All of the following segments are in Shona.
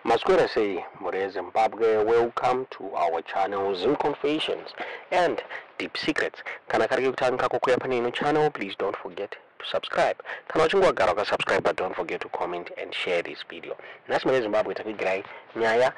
Maswera sei mhuri yeZimbabwe, welcome to our channel, Zim Confessions and Deep Secrets. Kana kari kekutanga kukuya pane ino channel, please don't forget to subscribe. Kana uchinge wagara wakasubscribe, but don't forget to comment and share this video. Nhasi mhuri yeZimbabwe takuigirai nyaya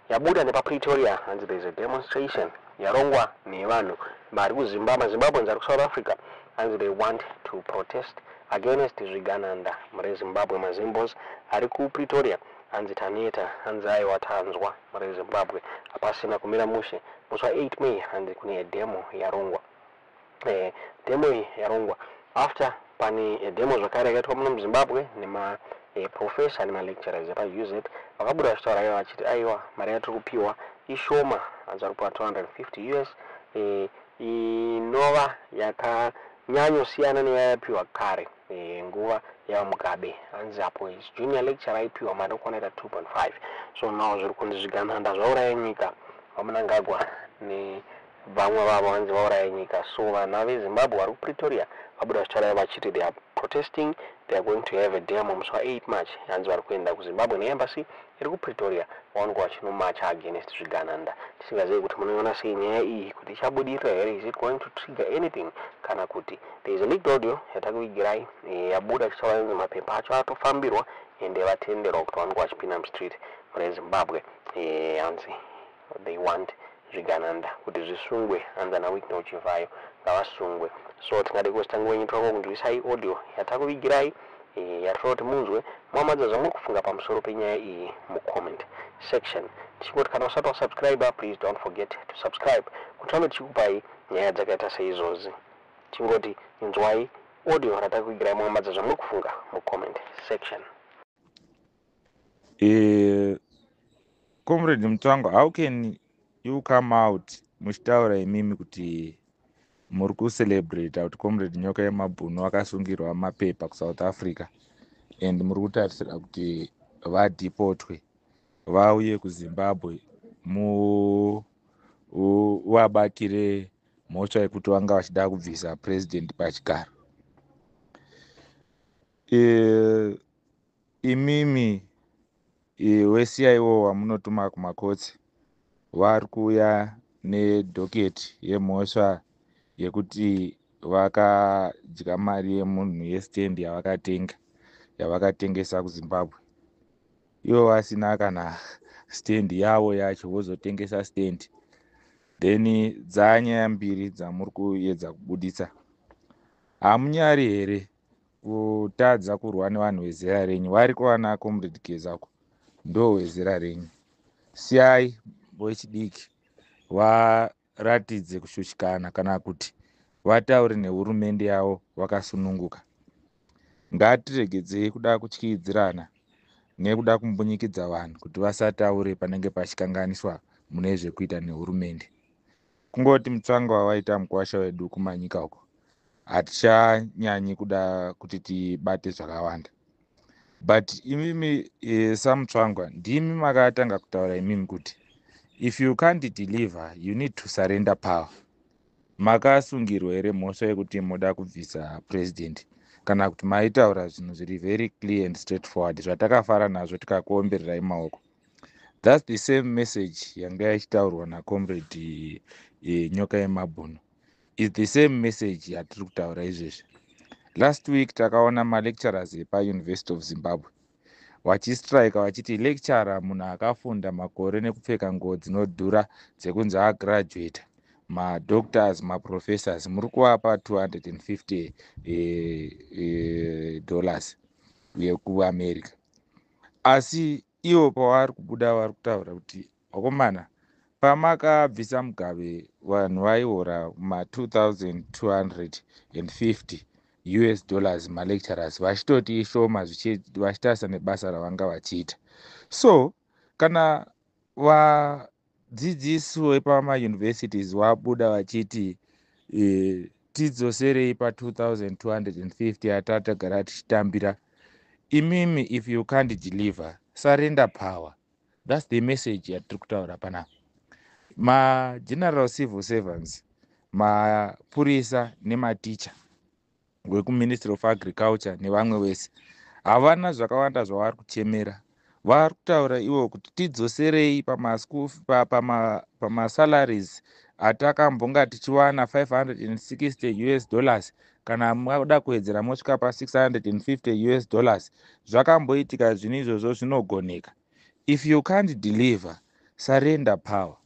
yabuda nepaPretoria. Hanzi there is a demonstration yarongwa nevanhu vari kuZimba, maZimbabweans ari kuSouth Africa. Hanzi they want to protest against zvigananda. Mhuri yeZimbabwe, maZimbos ari kuPretoria hanzi taneta, hanzi aiwa tanzwa. Mhuri yeZimbabwe, hapasina kumira mushe. Musi wa8 May hanzi kune demo yarongwa. Demo iyi yarongwa after pane demo zvakare yakaitwa muno muZimbabwe nemaprofessor nemalecturers epaUZ vakabuda vachitaura iva vachiti aiwa, mari yatiri kupiwa ishoma. Hanzi vari kupiwa 250 US, inova yakanyanyosiyana neyayapiwa kare, nguva yaVaMugabe. Hanzi apo junior lecturer aipiwa mari okwana ita 2.5. So now zviri kunzi zvigananda zvauraya nyika. VaMnangagwa nevamwe vavo hanzi vauraya nyika. So vana veZimbabwe vari kuPretoria vabuda vachitaura vachiti they are protesting, they are going to have a demo musi wa8 March. Hanzi vari kuenda kuZimbabwe neembassy iri kuPretoria, vaonekwa vachinomacha against zvigananda. Tisingazivi kuti munoiona sei nyaya iyi, kuti ichabudirira here? Is it going to trigger anything? Kana kuti there is a leaked audio yatakuvigirai, yabuda ichitaura inzi mapepa acho atofambirwa ende vatenderwa kuti vaonekwa vachipinda mustreet. Mune Zimbabwe, hanzi they want zvigananda kuti zvisungwe. Hanzi ana Wicknell Chivayo ngavasungwe. So tingade kuti wenyu twako kunzwisai audio yatakuvigirai, yatoda kuti munzwe muhamadza zvamuri kufunga pamusoro penyaya iyi mucomment section. Tichingoti kana usati wasubscribe, please don't forget to subscribe kuti rambe tichikupai nyaya dzakaita seizvozvi. Tingoti inzwai audio ratakuvigirai, muhamadza zvamuri kufunga mucomment section. Comrade Mutsvangwa, how can you come out muchitaura imimi kuti muri kucelebrata kuti Comrade Nyoka Yemabhunu akasungirwa mapepa kuSouth Africa and muri kutarisira kuti vadhipotwe vauye kuZimbabwe, muvabatire mhosva yekuti vanga vachida kubvisa president pachigaro? Imimi weCIO wamunotuma kumakotsi vari kuuya nedocket yemhosva yekuti vakadya mari yemunhu yestand yavakatenga, yavakatengesa kuZimbabwe, ivo vasina kana stand yavo yacho, vozotengesa stand. Then dzanyaya mbiri dzamuri kuedza kubuditsa. Hamunyari here kutadza kurwa nevanhu vezera renyu? Vari kuvana Comrade Gezako ndo wezera renyu. Siyai vechidiki varatidze kushushikana kana kuti vataure nehurumende yavo vakasununguka. Ngatiregedzei kuda kutyidzirana nekuda kumbunyikidza vanhu kuti vasataure panenge pachikanganiswa mune zvekuita nehurumende. Kungoti Mutsvangwa wawaita mukwasha wedu kumanyika uko, hatichanyanyi kuda kuti tibate zvakawanda. But imimi, saMutsvangwa, ndimi makatanga kutaura imimi kuti if you can't deliver, you need to surrender power. Makasungirwa here mhosva yekuti muda kubvisa president, kana kuti maitaura zvinhu zviri very clear and straightforward zvatakafara nazvo tikakuombererai maoko? That's the same message yanga ichitaurwa naComrade Nyoka Yemabhunu, is the same message yatiri kutaura izvezvi. Last week takaona malecturers epaUniversity of Zimbabwe vachistrika vachiti lecturer munhu akafunda makore nekupfeka nguo dzinodhura dzekunzi agraduata, madoctors, maprofessors, muri kuvapa 250 dollars yekuAmerica, asi ivo pavari kubuda vari kutaura kuti vakomana, pamakabvisa Mugabe vanhu vaihora ma2250 US dollars, malecturers vachitoti ishoma vachitarisa nebasa ravanga vachiita. So kana vadzidzisi vepamauniversities vabuda vachiti tidzoserei pa2250 yatatagara tichitambira, imimi if you can't deliver, surrender power. That's the message yatiri kutaura panapa. Mageneral civil servants, mapurisa nematicha wekuMinistry of Agriculture nevamwe vese havana zvakawanda zvavari kuchemera. Vari kutaura ivo kuti tidzoserei pamasalaries atakambonga tichiwana, 560 US dollars. Kana mada kuwedzera, mosvika pa650 US dollars. Zvakamboitika zvinhu izvozvo, zvinogoneka. If you can't deliver, surrender power.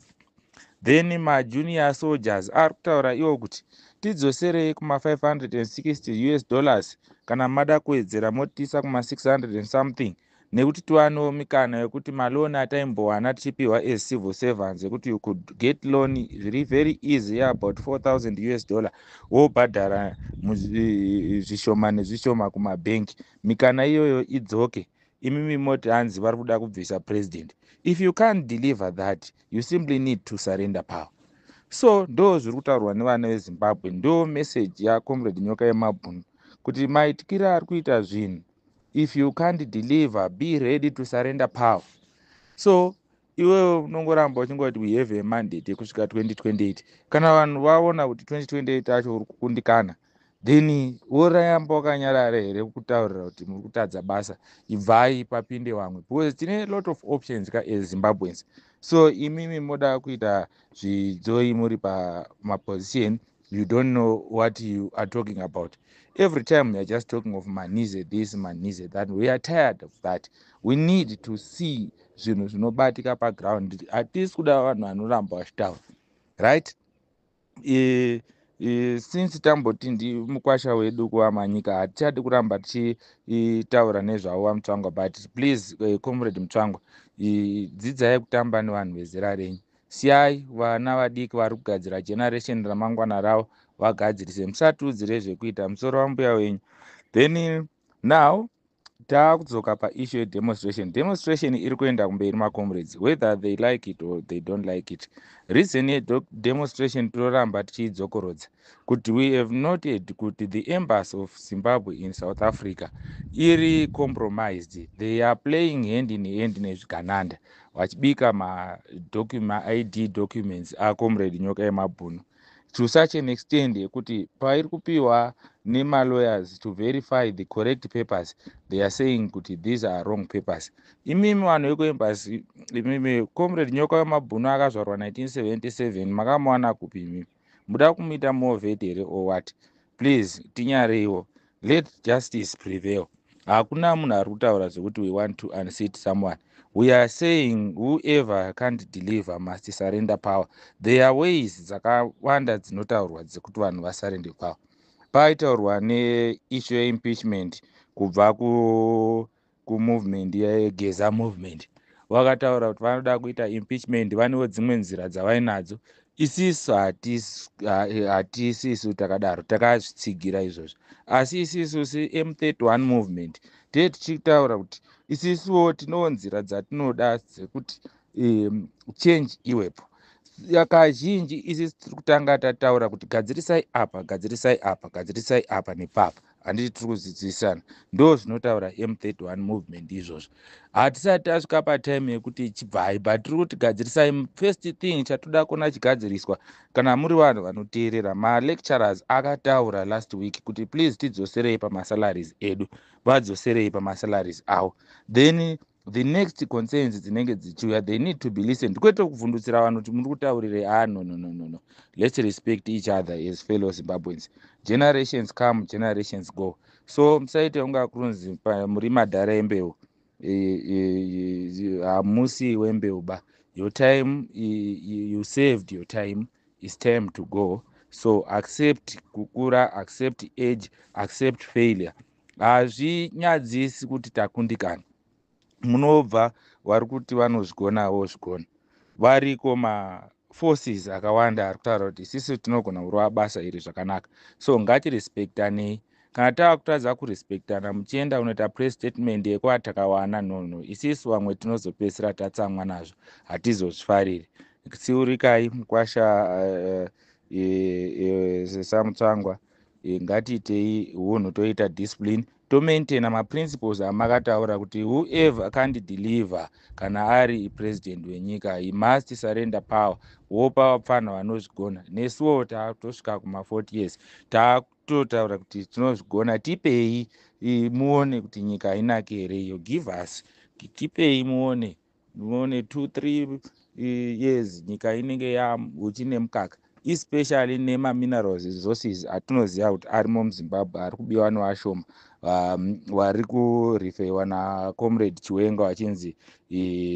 Then majunior soldiers ari kutaura iwo kuti tidzoserei kuma560 US dollars. Kana mada kuwedzera, motiisa kuma600 and something, nekuti tiwanewo mikana yekuti maloan ataimbowana tichipiwa as civil servants, ekuti you could get loan zviri very easy, about 4000 US dollar, wobhadhara zvishoma nezvishoma kumabhengi. Mikana iyoyo idzoke. Imimi moti hanzi vari kuda kubvisa president. If you can't deliver that, you simply need to surrender power. So ndo zviri kutaurwa nevana veZimbabwe. Ndo message yacomrade Nyoka Yemabhunu, kuti maitikiro ari kuita zvinhu, if you can't deliver, be ready to surrender power. So iwewe unongoramba uchingoti we have a mandate yekusvika 2028. Kana vanhu vaona kuti 2028 acho uri kukundikana, then woramba wakanyarara here kutaurira kuti muri kutadza basa, ibvai papinde vamwe? Because tine lot of options ka as Zimbabweans. So imimi moda kuita zvidzoi muri pamaposition? You don't know what you are talking about. Every time you are just talking of manize this, manize that. We are tired of that. We need to see zvinhu zvinobatika paground. Hatisi kuda vanhu vanoramba vachitaura, right? Since tamboti ndi mukwasha wedu kuvaManyika, hatichadi kuramba tichitaura nezvavo vaMutsvangwa. But please, Comrade Mutsvangwa, dzidzai kutamba nevanhu vezera renyu. Siyai vana vadiki vari kugadzira generation ramangwana ravo vagadzirise. Musatiudzire zvekuita, musoro wambuya wenyu. Then now taakudzoka paissue yedemonstration. Demonstration iri kuenda kumberi, macomrades, whether they like it or they don't like it. Reason yedemonstration tinoramba tichiidzokorodza kuti we have noted kuti the embassy of Zimbabwe in South Africa iri compromised. They are playing hand in hand nezvigananda, vachibika maID documents acomrade Nyoka Yemabhunu, to such an extent yekuti pairi kupiwa nemalawyers to verify the correct papers, they are saying kuti these are wrong papers. Imimi vanhu vekuembassy, imimi, Comrade Nyoka Wemabhunu akazvarwa 1977, makamuwana kupi imimi? Muda kumuita movet here or what? Please, tinyareiwo. Let justice prevail. Hakuna munhu ari kutaura zvekuti we want to unseat someone. We are saying whoever can't deliver must surrender power. There are ways dzakawanda dzinotaurwa dzekuti vanhu vasurrender power. Paitaurwa neissue yeimpeachment kubva kumovement yeGeza Movement, vakataura kuti vanoda kuita impeachment. Vanewo dzimwe nzira dzavainadzo. Isisu hatisisu takadaro, takazvitsigira izvozvo. Asi isisu seM31 Movement tee tichitaura kuti isisuwo tinewo nzira dzatinoda dzekuti change iwepo. Kazhinji isi tiri kutanga tataura kuti gadzirisai apa, gadzirisai apa, gadzirisai apa nepapa. Handiti tiri kudzidzisana? Ndo zvinotaura M31 Movement izvozvo. Hatisati tasvika patime yekuti chibvai, but tiri kuti gadzirisai. First thing chatoda kuona chigadziriswa, kana muri vanhu vanoteerera, malecturers akataura last week kuti please tidzoserei pamasalaries edu. Vadzoserei pamasalaries avo. Then the next concerns dzinenge dzichiuya, they need to be listened, kwete kuvhundutsira vanhu kuti muri kutaurirei. Ah, no, no, no, no, no. Let's respect each other as fellow Zimbabweans. Generations come, generations go. So musaite kunga kurunzi muri madhara embeu. Hamusi wembeu ba. Your time, you saved your time. It's time to go. So accept kukura, accept age, accept failure. Hazvinyadzisi kuti takundikana. Munobva vari kuti vanozvigonawo, zvigona. Variko maforces akawanda ari kutaura kuti isisu tinogona kurova basa iri zvakanaka. So ngatirespektanei. Kana tava kutadza kurespektana, muchienda kunoita press statement yekuatakawana, no, isisu vamwe tinozopedzisira tatsamwa nazvo, hatizozvifariri. Tsiurikai mukwasha sesaMutsvangwa. Ngatiitei unhu, toita discipline, tomaintaina maprinciples amakataura kuti whoever can't deliver kana ari president wenyika, he must surrender power, wopa vapfana vanozvigona. Nesuwo tatosvika kuma40 years, takutotaura kuti tinozvigona. Tipei muone kuti nyika hainaki here iyo. Give us Tipei muone, muone 2 3 years nyika inenge yahuchi nemukaka, especially nemaminerals resources atinoziva kuti arimo muZimbabwe, ari kubiwa nevashoma vari kurifewa naComrade Chiwenga vachinzi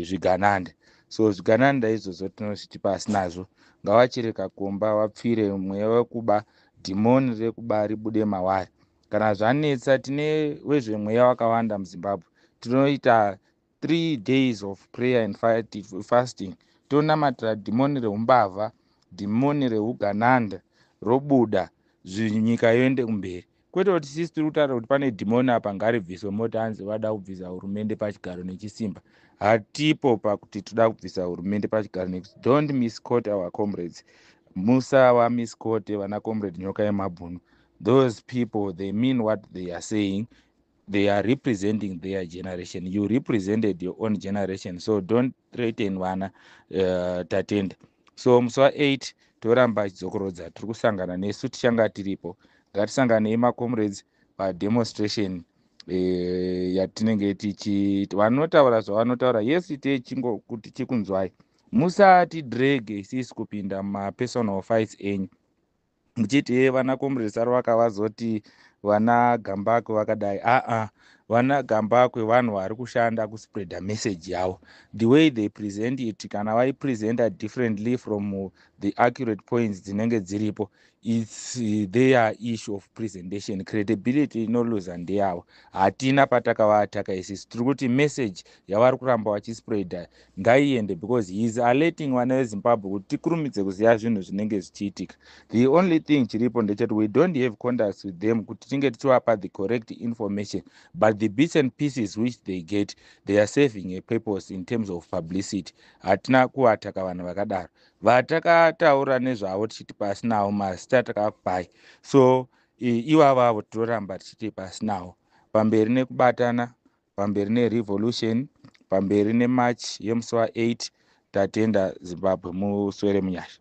zvigananda. So zvigananda izvozvo tinozviti pasi nazvo. Ngavachireka komba vapfire mweya wekuba, dhimoni rekuba ribude mawari. Kana zvanetsa, tine wezvemweya wakawanda muZimbabwe. Tinoita 3 days of prayer and fasting, tonamatira dhimoni reumbavha, dhimoni reugananda, robuda, nyika yoende kumberi. Kwete kuti sisi tiri kutaura kuti pane dhimoni apa, ngaribviswe, moti hanzi vada kubvisa hurumende pachigaro nechisimba. Hatipo pakuti toda kubvisa hurumende pachigaro. Don't misquote our comrades. Musava misquote vana Comrade Nyoka Yemabhunu. Those people, they mean what they are saying. They are representing their generation. You represented your own generation, so don't threaten vana. Tatenda. So musi wa8 toramba chidzokorodza, tiri kusangana nesu, tichanga tiripo. Ngatisanganei, macomrades, pademonstration yatinenge tichi. Vanotaura zvavanotaura, yes, kuti chikunzwai. Musati drag isisi kupinda mumapersonal fights enyu muchiti, "Ye, vana Comrade Saruvaka vazoti vana Gambakwe vakadai." Aa, vana Gambakwe vanhu vari kushanda kuspreada message yavo the way they present it. Kana vaipresenta differently from the accurate points dzinenge dziripo, it's their issue of presentation. Credibility inoluza ndeyavo. Hatina patakavaataka isisi. Tiri kuti message yavari kuramba vachispreada ngaiende, because he is alerting vana veZimbabwe kuti tikurumidze kuziva zvinhu zvinenge zvichiitika. The only thing chiripo ndechekuti we don't have contacts with them kuti tinge tichivapa the correct information, but the bits and pieces which they get, they are serving a purpose in terms of publicity. Hatina kuvataka vanhu vakadaro. Vatakataura nezvavo tichiti pasinawo mazita takakupai, so ivavavo tinoramba tichiti pasinawo. Pamberi nekubatana, pamberi nerevolution, pamberi nemarch yemusi wa8. Tatenda. Zimbabwe, muswere munyasha.